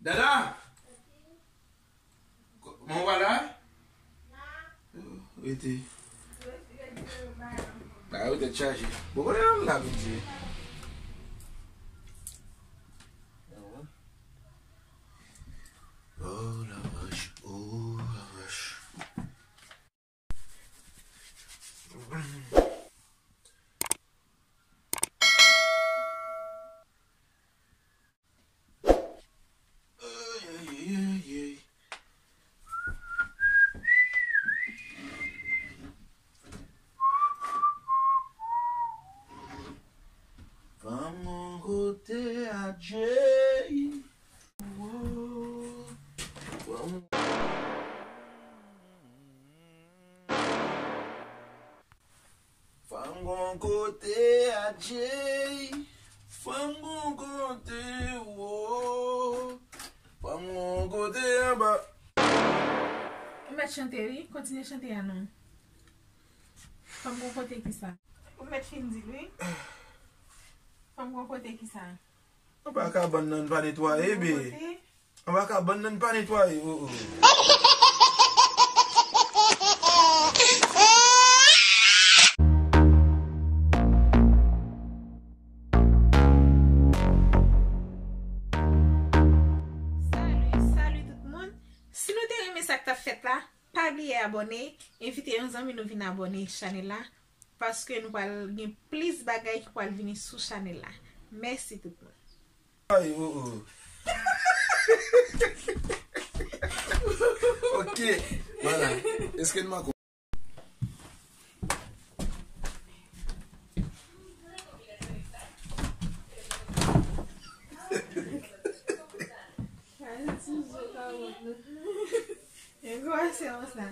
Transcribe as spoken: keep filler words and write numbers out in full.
Dada! Kòman w pa la? Rete. Ba yo tèt chaje. Bon, kote l la, Bondye? Oh la vache, oh la vache. Ay, ay, ay, ay, ay. Fanm gon kote a Jay. Wo, fanm. Fanm gon kote a Jay. Fanm gon kote, wo. Fanm gon kote anba. Ou mèt chante, wi. Kontinye chante a non. Fanm gon kote kisa? Ou mèt fin di l, wi. Fanm gon kote kisa? Anba kabann nan pa netwaye, be. Anba kabann nan pa netwaye, oh, oh. Salut, salut tout moun. Si nou te renmen sa k t ap fèt la, pa bliye abòne, envite yon zanmi nou vin abòne chanèl la, paske nou pral gen plis bagay ki pral vini sou chanèl la. Mèsi tout moun. Ay, oh, oh. Ok, vwala. Èske n manke? Gwo seans la.